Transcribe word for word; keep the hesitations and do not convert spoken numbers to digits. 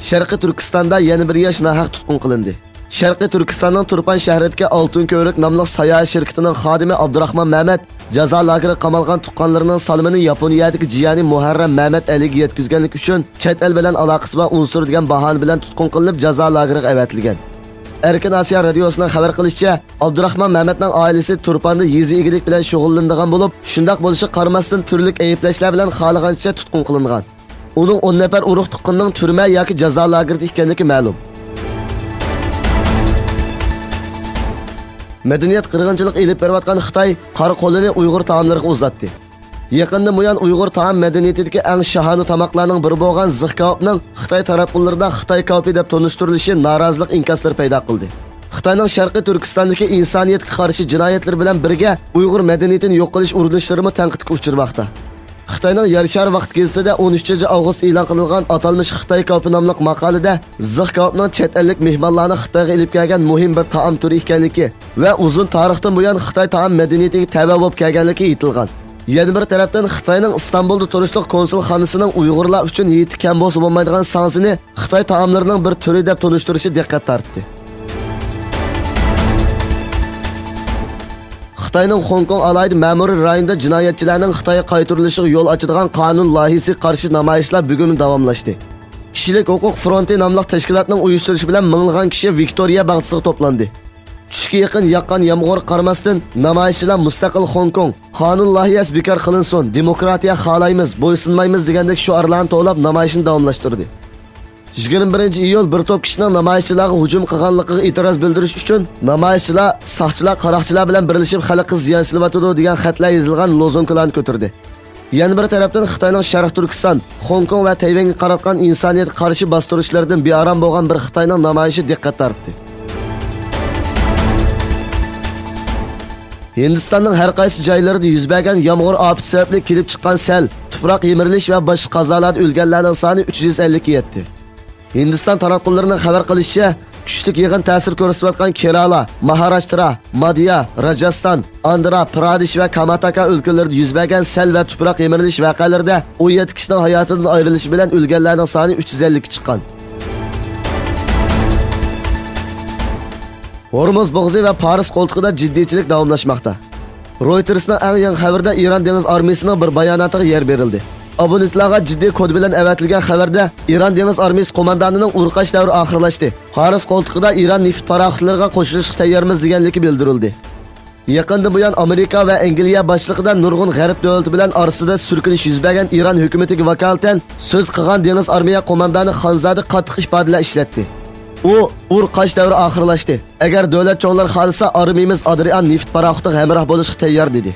شەرقىي تۈركىستاندا يەنە بىر ياش ناھەق تۇتقۇن قىلىندى. شەرقىي تۈركىستاننىڭ تۇرپان شەھىرىدىكى ئالتۇن كۆۋرۈك ناملىق ساياھەت شىركىتىنىڭ خادىمى ئابدۇراخمان مەمەت جازا لاگېرىغا قامالغان تۇغقانلىرىنىڭ سالىمىنى ياپونىيەدىكى جىيەنى مۇھەررەم مەمەت ئەلىگە يەتكۈزگەنلىكى ئۈچۈن چەت ئەل بىلەن ئالاقىسى بار ئۇنسۇر دېگەن باھانە بىلەن تۇتقۇن قىلىنىپ جازا لاگېرىغا ئەۋەتىلگەن. ئەركىن ئاسىيا رادىيوسىنىڭ خەۋەر قىلىشىچە، ئابدۇراخمان مەمەتنىڭ ئائىلىسى تۇرپاندا يېزا ئىگىلىك بىلەن شۇغۇللىنىدىغان بولۇپ، شۇنداق بولۇشىغا قارىماستىن تۈرلۈك ئەيىبلەشلەر بىلەن خالىغانچە تۇتقۇن قىلىنغان. ئۇنىڭ ئون نەپەر ئۇرۇق تۇغقىنىنىڭ تۈرمە ياكى جازا لاگېرىدا ئىكەنلىكى مەلۇم. مەدەنىيەت قىرغىنچىلىقى ئېلىپ بېرىۋاتقان خىتاي قارا قولىنى ئۇيغۇر تائاملىرىغا ئۇزاتتى. يېقىندىن بۇيان ئۇيغۇر تائام مەدەنىيىتىدىكى ئەڭ شاھانە تاماقلارنىڭ بىرى بولغان زىخ كاۋاپنىڭ خىتاي تاراتقۇلىرىدا خىتاي كاۋىپى دەپ تونۇشتۇرۇلۇشى نارازىلىق ئىنكاسلىرى پەيدا قىلدى. خىتاينىڭ شەرقىي تۈركىستاندىكى ئىنسانىيەتكە قارشى جىنايەتلىرى بىلەن بىرگە ئۇيغۇر مەدەنىيىتىنى يوق قىلىش ئۇرۇنۇشلىرىمۇ تەنقىدكە ئۇچرىماقتا. خىتاينىڭ يەر شارى ۋاقىت گېزىتىدە ئون ئۈچىنچى ئاۋغۇست ئېلان قىلىنغان ئاتالمىش خىتاي كاۋىپى ناملىق ماقالىدە زىخ كاۋاپنىڭ چەت ئەللىك مېھمانلارنى خىتايغا ئېلىپ كەلگەن مۇھىم بىر تائام تۈرى ئىكەنلىكى ۋە ئۇزۇن تارىختىن بۇيان خىتاي تائام مەدەنىيىتىگە تەۋە بولۇپ كەلگەنلىكى ئېيتىلغان. يەنە بىر تەرەپتىن، خىتاينىڭ ئىستانبۇلدا تۇرۇشلۇق كونسۇلخانىسىنىڭ ئۇيغۇرلار ئۈچۈن ھېيتى كەم بولسا بولمايدىغان ساڭزىنى خىتاي تائاملىرىنىڭ بىر تۈرى دەپ تونۇشتۇرۇشى دىققەت تارتتى. خىتاينىڭ خوڭكوڭ ئالاھىدە مەمۇرىي رايونىدا جىنايەتچىلەرنىڭ خىتايغا قايتۇرۇلۇشىغا يول ئاچىدىغان قانۇن لايىھىسىگە قارشى نامايىشلار بۈگۈنمۇ داۋاملاشتى. كىشىلىك ھوقۇق فرونتى ناملىق تەشكىلاتنىڭ ئۇيۇشتۇرۇشى بىلەن مىڭلىغان كىشى ۋىكتورىيە باغچىسىغا توپلاندى. چۈشكە يېقىن ياغقان يامغۇرغا قارىماستىن، نامايىشچىلار مۇستەقىل خوڭكوڭ، قانۇن لايىھەسى بىكار قىلىنسۇن، دېموكراتىيە خالايمىز، بويسۇنمايمىز دېگەندەك شوئارلارنى توۋلاپ نامايىشنى داۋاملاشتۇردى. يىگىرمە بىرىنچى ئىيۇل بىر توپ كىشىنىڭ نامايىشچىلارغا ھۇجۇم قىلغانلىقىغا ئېتىراز بىلدۈرۈش ئۈچۈن نامايىشچىلار ساقچىلار، قاراقچىلار بىلەن بىرلىشىپ خەلققە زىيان سېلىۋاتىدۇ دېگەن خەتلەر يېزىلغان لوزۇنكىلارنى كۆتۈردى. يەنە بىر تەرەپتىن، خىتاينىڭ شەرقىي تۈركىستان، خوڭكوڭ ۋە تەيۋەنگە قاراتقان ئىنسانىيەتكە قارشى باستۇرۇشلىرىدىن بىئارام بولغان بىر خىتاينىڭ نامايىشى دىققەت تارتتى. ھىندىستاننىڭ ھەر قايسى جايلىرىدا يۈز بەرگەن يامغۇر ئاپىتى سەۋەبلىك كېلىپ چىققان سەل، تۇپراق يىمىرىلىش ۋە باشقا قازالاردا ئۆلگەنلەرنىڭ سانى ئۈچ يۈز ئەللىككە يەتتى. ھىندىستان تاراتقۇلىرىنىڭ خەۋەر قىلىشىچە، كۈچلۈك يېغىن تەسىر كۆرسىتىۋاتقان كېرالا، ماھاراشترا، ماديا، راجاستان، ئاندرا پرادېش ۋە كاماتاكا ئۆلكىلىرىدە يۈز بەرگەن سەل ۋە تۇپراق يىمىرىلىش ۋەقەلىرىدە ئون يەتتە كىشىنىڭ ھاياتىدىن ئايرىلىشى بىلەن ئۆلگەنلەرنىڭ سانى ئۈچ يۈز ئەللىككە چىققان. ھورمۇز بوغۇزى ۋە پارس قولتۇقىدا جىددىيچىلىك داۋاملاشماقتا. رويتېرسنىڭ ئەڭ يېڭى خەۋىرىدە ئىران دېڭىز ئارمىيىسىنىڭ بىر باياناتىغا يەر بېرىلدى. ئابونېنتلارغا جىددىي كود بىلەن ئەۋەتىلگەن خەۋەردە ئىران دېڭىز ئارمىيىسى قوماندانىنىڭ ئۇرۇق ئاچ دەۋرى ئاخىرلاشتى، پارس قولتۇقىدا ئىران نېفىت پاراخوتلىرىغا قوشۇلۇشقا تەييارمىز دېگەنلىكى بىلدۈرۈلدى. يېقىندىن بۇيان ئامېرىكا ۋە ئەنگلىيە باشچىلىقىدا نۇرغۇن غەرب دۆلىتى بىلەن ئارىسىدا سۈركىلىش يۈز بەرگەن ئىران ھۆكۈمىتىگە ۋاكالىتەن سۆز قىلغان دېڭىز ئارمىيە قوماندانى خانزادە قاتتىق ئىپادىلەر ئىشلەتتى. ئۇ، ئۇرۇق ئاچ دەۋرى ئاخىرلاشتى. ئەگەر دۆلەت چوڭلىرى خالىسا، ئارمىيىمىز ئادرىئان نېفىت پاراخوتىغا ھەمراھ بولۇشقا تەييار، دېدى.